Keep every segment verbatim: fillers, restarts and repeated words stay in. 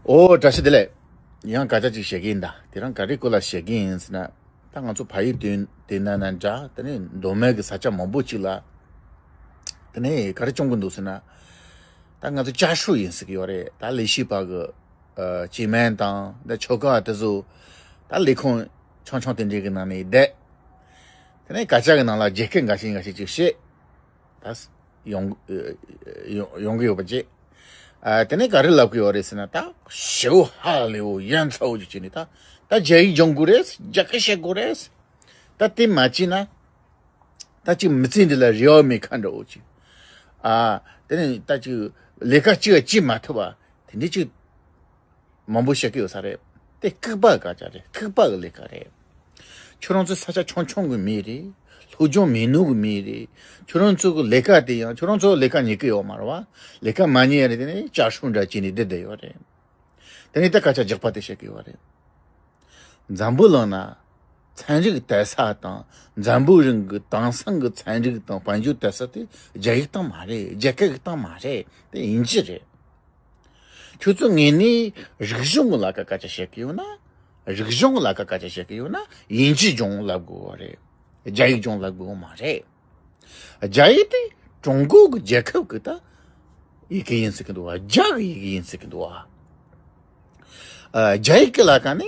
ཨོ་བཀྲ་ཤིས་བདེ་ལེགས། ཡང་སྐད་ཆ་ཅིག་བཤད་ཀྱི་ཡིན་ད། དེ་རིང་ག་རེ་སྐོར་ལ་བཤད་ཀྱི་ཡིན་ཟེར་ན། ད་ང་ཚོ་ཕ་ཡུལ་དེ་དེ་ན་ན་འདྲ། དེ་ནས་མདོ་སྨད་ཀྱི་ས་ཆ་མང་པོ་ཅིག་ལ། དེ་ནས་ག་རེ་བྱུང་གི་འདུག་ཟེར་ན། ད་ང་ཚོ་བསྐྱར་ཞིབ་ཡིན་ཟེར་གྱི་ཡོད་རེད། ད་ལས་བྱེད་པ་གི་ཨ་སྐྱེས་དམན་དང་ད་ཆོལ་ཁ་དེ་ཚོ་ད་ལས་ཁུངས་ཆུང་ཆུང་དེ་འདྲའི་གི་ནང་ནས་བསྡད། དེ་ནས་སྐད་ཆ་གི་ནང་ལ་རྒྱ་སྐད་འགའ་ཤས་འགའ་ཤས་ཅིག་བཤད། ད་ཡོང་ཡོང་ཡོང་གི་ཡོད་པ་བཅས། ཨ་དེ་ནས་ག་རེ་ལབ་གི་ཡོད་རེད་ཟེར་ན། ད་ཞེ་བོ་ཧ་ལས་བོ་ཡ་མཚན་བོ་ཅིག་བྱས་ནས། ད་ད་རྒྱ་ཡིག་སྦྱོང་དགོས་རེད། རྒྱ་སྐད་བཤད་དགོས་རེད། ད་དེ་མ་བྱས་ན་ད་ཅིག་མི་ཚེ་འདི་ལ་རེ་བ་མེད་མཁན་འདྲ་བོ་ཅིག་ཨ་དེ་ནས་ད་ཅིག་ལས་ཀ་ཅིག་བྱེད་མ་ཐུབ་པ་དེ་འདྲ་ཅིག་མང་པོ་བཤད་ཀྱི་ཡོད་ས་རེད། དེ་ལྐུགས་པ་སྐད་ཆ་རེད། ལྐུགས་པ་གི་ལས་ཀ་རེད། ཁྱོད་རང་ཚོ་ས་ཆ་ཆུང་ཆུང་གི་མི་རེད། སློབ་སྦྱོང་མེད་ནོ་གི་མི་རེད། ཁྱོད་རང་ཚོ་གི་ལས་ཀ་དེ་ཡང་ཁྱོད་རང་ཚོ་ལས་ཀ་ཉེས་ཀྱི་ཡོད་མ་རེད་བ། ལས་ཀ་མ་ཉེས་ཡ་རེད། དེ་ནས་བསྐྱར་ཞིབ་འདྲ་བྱས་ནས་བསྡད་བསྡད་ཡོད་རེད། དེ་ནས་ད་སྐད་ཆ་རྒྱག་པ་དེ་བཤད་ཀྱི་ཡོད་རེད། འཛམ་བུ་གླིང་ན་ཚན་རིག་དར་ས་དང་འཛམ་བུ་གླིང་གི་དེང་སང་གི་ཚན་རིག་དང་དཔལ་འབྱོར་དར་ས་དེ་རྒྱ་ཡིག་སྟེང་མ་རེད། རྒྱ་སྐད་ཀྱི་སྟེང་མ་རེད། དེ་དབྱིན་ཇི་རེད། ཁྱོད་ཚོ་ངོས་ནས་རིག་གཞུང་གི་ལ་ཁ་སྐད་ཆ་བཤད་ཀྱི་ཡོད་ན། རིག་གཞུང་གི་ལ་ཁ་སྐད་ཆ་བཤད་ཀྱི་ཡོད་ན་དབྱིན་ཇི་སྦྱོང་ལབ་དགོས་པ་རེད། རྒྱ་ཡིག་སྦྱོང་ལབ་དགོས་པ་མ་རེད། རྒྱ་ཡིག་དེ་ཀྲུང་གོ་གི་རྒྱལ་ཁབ་ཀྱི་ད་ཡི་གེ་ཡིན་ཟེར་གྱི་འདུག་བ། རྒྱ་གི་ཡི་གེ་ཡིན་ཟེར་གྱི་འདུག་བ། ཨ་རྒྱ་ཡིག་གི་ལ་ཁ་ནས་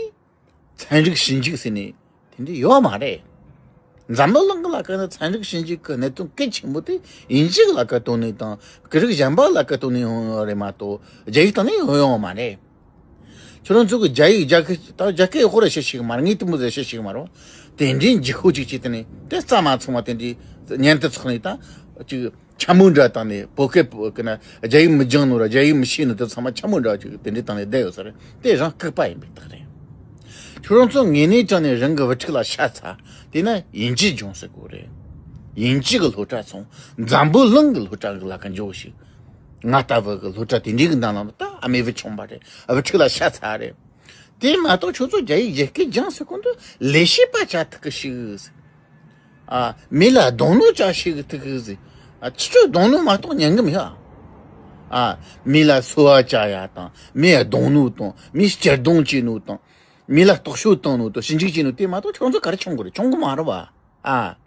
ཚན་རིག་ཞིབ་འཇུག་ཟེར་ནས་དེ་འདྲ་ཡོད་མ་རེད། འཛམ་བུ་གླིང་གི་ལ་ཁ་ནས་ཚན་རིག་ཞིབ་འཇུག་གི་གནད་དོན་གལ་ཆེན་པོ་དེ་དབྱིན་ཇི་གི་ལ་ཁ་ཐོག་ནས་དང་སྐད་རིགས་གཞན་པ་ལ་ཁ་ཐོག་ནས་ཡོང་ཡོད་རེད་མ་གཏོགས་རྒྱ་ཡིག་སྟེང་ནས་ཡོང་ཡོད་མ་རེད། ཁྱོད་རང་ཚོ་གི་རྒྱ་ཡིག་རྒྱ་སྐད་ད་རྒྱ་སྐད་ཡག་པོ་ར་བཤད་ཤེས་གི་མ་རེད། ངས་དེ་མོ་ཟེར་བཤད་ཤེས་གི་མ་རེད། དེ་འདྲའི་འཇིགས་ཤོག་ཅིག་བྱས། དེ་ནས་དེ་རྩ་མ་ཚང་བ་དེ་འདྲའི་ཉན་དུ་ཚོགས་ནས་ད་ཅིག་འཕྱ་སྨོད་འདྲ་བཏང་ནས། བོད་སྐད་བོད་སྐད་ན་རྒྱ་ཡིག་མི་སྦྱང་ནོ་ར་རྒྱ་ཡིག་མི་ཤེས་ནོ་དེ་ཚང་མ་འཕྱ་སྨོད་འདྲ་ཅིག་དེ་འདྲའི་བཏང་ནས་བསྡད་ཡོད་ས་རེད། དེ་རང་ལྐུགས་པ་ཡིན་པའི་རྟགས་རེད། ཁྱོད་རང་ཚོ་ངོས་ནས་དྲངས་ནས་རང་གི་བུ་ཕྲུག་ལ་ཤ་ཚ། དེ་ན་དབྱིན་ཇི་སྦྱོང་ཟེར་དགོས་རེད། དབྱིན་ཇི་གི་སློབ་གྲྭ་སོང་། འཛམ་བུ་གླིང་གི་སློབ་གྲྭ་གི་ལ་ཁ་འཇོག་ཞིག་ང་ལྟ་བུ་གི་སློབ་གྲྭ་དེ་འདྲའི་གི་ནང་ལ་ད་ཨ་མའི་བུ་ཆུང་བ་རེད། བུ་ཕྲུག་ལ་ཤ་ཚ་རེད། དེ་མ་གཏོགས་ཁྱོད་ཚོ་རྒྱ་ཡིག་རྒྱ་སྐད་སྦྱང་ཟེར་གོ་འདུག་ལས་བྱེད་པ་བྱ་ཐུབ་གི་ཞིག་ཨ་མི་ལ་རྡུང་ནོ་བྱ་ཤེས་གི་ཐུབ་གི་ཟིག་ཨ་ཁྱེད་ཚོ་རྡུང་ནོ་མ་གཏོགས་ཉན་གི་མེད་ཨ། ཨ་མི་ལ་གསོལ་བ་བྱ་ཡ་དང་མི་རྡུང་ནོ་དང་མི་གཅར་རྡུང་བྱེད་ནོ་དང་མི་ལ་རྟོག་དཔྱོད་བཏང་ནོ་དང་ཞིབ་འཇུག་བྱེད་ནོ་དེ་མ་གཏོགས་ཁྱོད་ཚོ་ག་རེ་སྦྱོང་གི་རེད། སྦྱོང་གི་མ་རེད་བ། ཨ།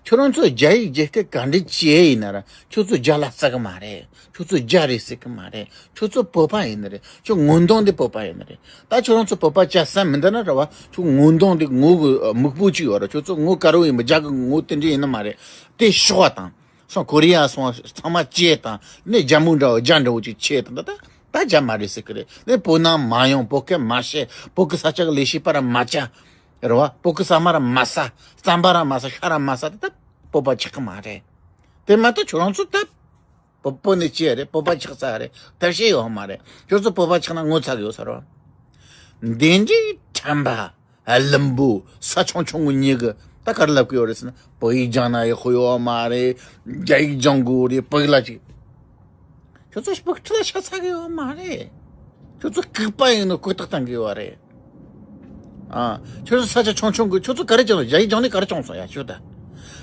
ཁྱོད་རང་ཚོ་རྒྱ་ཡིག་རྒྱ་སྐད་ག་འདྲ་བྱས་ཡིན་ན་ར་ཁྱོད་ཚོ་རྒྱ་ལ་བརྩི་གི་མ་རེད། ཁྱོད་ཚོ་རྒྱ་རེད་ཟེར་གི་མ་རེད། ཁྱོད་ཚོ་བོད་པ་ཡིན་ནི་རེད། ཁྱོད་ངོ་གདོང་འདི་བོད་པ་ཡིན་ནི་རེད། ད་ཁྱོད་རང་ཚོ་བོད་པ་བྱ་བསམ་མི་འདུག་ན་ར་བ། ཁྱོད་ངོ་གདོང་འདི་ངོ་གི་སྨུག་པོ་ཅིག་ཡོད་ར། ཁྱོད་ཚོ་ངོ་དཀར་བོ་ཡིན་པ། རྒྱ་གི་ངོ་དེ་འདྲ་ཡིན་ནི་མ་རེད། དེ་ཤོག་དང་སོང་། ཀོ་རི་ཡ་སོང་། ཚང་མ་བྱས་དང་ནི་རྒྱ་མོ་འདྲ་བོ་རྒྱ་འདྲ་བོ་ཅིག་བྱས་དང་། ད་ད་ད་རྒྱ་མ་རེད་ཟེར་གི་རེད། ནི་བོད་ནང་མ་ཡོང་། བོད་སྐད་མ་བཤད། བོད་གི་ས་ཆ་གི་ལས་བྱེད་པ་ར་མ་བྱ། རེད་བ། བོད་གི་ཟ་མ་ར་མ་ཟ། རྩམ་པ་ར་མ་ཟ། ཤ་ར་མ་ཟ། དེ་ད་བོད་པ་ཆགས་གི་མ་རེད། དེ་མ་གཏོགས་ཁྱོད་རང་ཚོ་ད་བོད་བོད་ནས་སྐྱེས་རེད། བོད་པ་ཆགས་ཚར་རེད། ཐབས་ཤེས་ཡོད་མ་རེད། ཁྱོད་ཚོ་བོད་པ་ཆགས་ན་ངོ་ཚ་གི་ཡོད་ས་རེད་བ། འདི་འདྲའི་ཁྲམ་པ་བླུན་པོ་ས་ཆུང་ཆུང་གི་མྱི་གི་ད་ག་རེ་ལབ་གི་ཡོད་རེད་ཟེར་ན། བོད་ཡིག་སྦྱང་ན་ཡག་པོ་ཡོད་མ་རེད། རྒྱ་ཡིག་སྦྱང་དགོས་རེད། བོད་ཡིག་ལ་ཅིག་ཁྱོད་ཚོ་སྤུ་གྲི་ལ་ཤ་ཚ་གི་ཡོད་མ་རེད། ཁྱོད་ཚོ་ལྐུགས་པ་ཡིན་ནོ་ལྐུགས་རྟགས་བཏང་གི་ཡོད་རེད། ཨ། ཁྱོད་ཚོ་ས་ཆ་ཆུང་ཆུང་གི། ཁྱོད་ཚོ་ག་རེ་སྦྱངས་སོང་། རྒྱ་ཡིག་སྦྱངས་ནས་ག་རེ་བྱུང་སོང་ཡ། ཁྱོད་ད་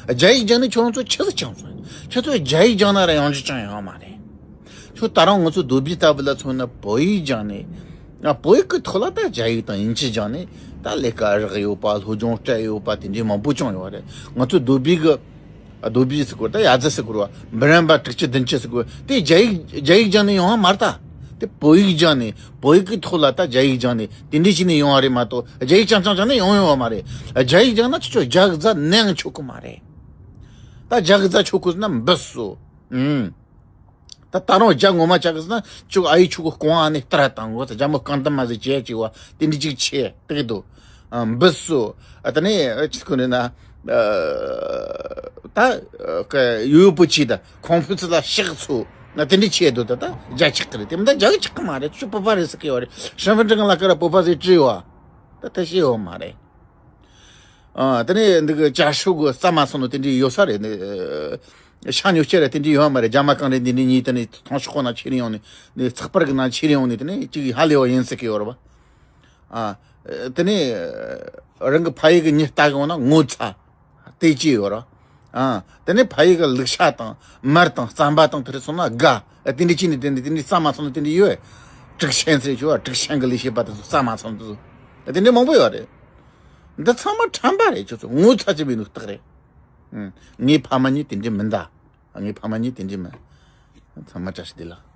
རྒྱ་ཡིག་སྦྱངས་ནས་ཁྱོད་རང་ཚོ་ཆི་ཟིག་བྱུང་སོང་། ཁྱོད་ཚོ་རྒྱ་ཡིག་སྦྱངས་ན་ར་ཡོང་རྒྱུ་ཅང་ཡོད་མ་རེད། ཁྱོད་ད་རུང་ང་ཚོ་རྡོ་སྦིས་ལྟ་བུ་ལ་མཚོན་ན་བོད་ཡིག་སྦྱངས་ནས། ཨ། བོད་ཡིག་གི་ཐོག་ལ་ད་རྒྱ་ཡིག་དང་དབྱིན་ཇི་སྦྱངས་ནས་ད་ལས་ཀ་རག་ཡོད་པ། སློབ་སྦྱོང་སྤྲད་ཡོད་པ་དེ་འདྲའི་མང་པོ་བྱུང་ཡོད་རེད། ང་ཚོ་རྡོ་སྦིས་གི། ཨ། རྡོ་སྦིས་ཟེར་གོ་ད་ཡ་རྫི་ཟེར་གོ་ར་བ། འབུམ་རམས་པ་དྲུག་ཅུ་བདུན་ཅུ་ཟེར་གོ་དེ་རྒྱ་ཡིག་རྒྱ་ཡིག་སྦྱངས་ནས་ཡོང་བ་མ་རེད་ད། དེ་བོད་ཡིག་སྦྱངས་ནས། བོད་ཡིག་གི་ཐོག་ལ་ད་རྒྱ་ཡིག་སྦྱངས་ནས་དེ་འདྲ་བྱས་ནས་ཡོང་བ་རེད་མ་གཏོགས། རྒྱ་ཡིག་རྐྱང་རྐྱང་སྦྱངས་ནས་ཡོང་ཡོང་བ་མ་རེད། རྒྱ་ཡིག་སྦྱངས་ན་ཁྱོད་ཚོ་རྒྱ་གི་རྫ་ནས་ཡང་ཆོག་གི་མ་རེད། ད་རྒྱ་གི་རྫ་ཆོག་གི་ཟེར་ན་འབུ་སོ། ཨུམ། ད་ད་རུང་རྒྱ་ངོ་མ་ཆགས་གི་ཟེར་ན་ཁྱོད་ཨ་ཡེ་ཆོ་གི་རྐང་བ་ནས་སྟར་བཏང་དགོས་ཟེར། རྒྱ་མོ་རྐང་དམ་མ་ཟེར་བྱས་ཅིག་བ་དེ་འདྲ་ཅིག་བྱས་བཏང་གི་འདུག་ཨ། འབུ་སོ། ཨ། ད་ནི་ཨ་ཅི་ཁོ་ནི་ན། ཨ། ད་ཨ་ཡོ་ཡོ་པོ་ཅི་ད་ཁོང་ཕུ་ཚུ་ལ་ཤག་ཚུ་ན་དེ་འདྲ་བྱས་འདུག་ད་ད་རྒྱ་ཆགས་གི་རེད། དེ་མིན་ད་རྒྱ་གི་ཆགས་གི་མ་རེད། ཁྱོད་བོད་པ་རེད་ཟེར་གི་ཡོད་རེད། ཤན་ཧྥུན་ཀྲང་ལ་ཀ་ར་བོད་པ་ཟེར་བྲིས་བ། ད་ཐབས་ཤེས་ཡོད་མ་རེད། ཨ། དེ་ནས་འདི་གི་བསྐྱར་ཞིབ་གི་རྩ་མ་སོང་ནོ་དེ་འདྲ་ཡོད་ས་རེད། ནི་ཤ་ཉོ་ཁྱེར་ར་དེ་འདྲ་ཡོད་མ་རེད། རྒྱ་མ་གང་རེད་འདི་འདྲ་གཉིས་དེ་ནས་ཐོང་ཤོག་ཁོ་ན་ཁྱེར་ཡོང་ནས། ནི་ཚགས་པར་གི་ནང་ཁྱེར་ཡོང་ནས་དེ་ནས་ཅིག་ཧ་ལས་བ་ཡིན་ཟེར་གི་ཡོད་རེད་བ། ཨ། དེ་ནས་རང་གི་ཕ་ཡུལ་གི་མྱི་ལྟ་གི་འོང་ན་ངོ་ཚ། དེ་ཅི་ཡོད་རེད། ཨ། དེ་ནས་ཕ་ཡུལ་གི་ལུག་ཤ་དང་མར་དང་རྩམ་པ་དང་དེ་རེ་སོང་ན་དགའ། དེ་འདྲ་ཅི་ནས་དེ་འདྲ་དེ་འདྲ་རྩ་མ་སོང་ན་དེ་འདྲ་ཡོད། དྲུག་ཤན་ཟེར་ཆོག་པ། དྲུག་ཤན་གྱི་ལས་བྱེད་པ་དེ་ཚོ་རྩ་མ་ཚང་དེ་ཚོ་དེ་འདྲ་མང་པོ་ཡོད་རེད། འདི་ཚང་མ་ཁྲམ་པ་རེད། ཁྱོད་ཚོ་ངོ་ཚ་ཅི་བའི་ནུག་སྟག་རེད། ངའི་ཕ་མ་གཉིས་དེ་འདྲ་མིན་ད། ངའི་ཕ་མ་གཉིས་དེ་འདྲ་མིན། ཚང་མ་བཀྲ་ཤིས་བདེ་ལེགས།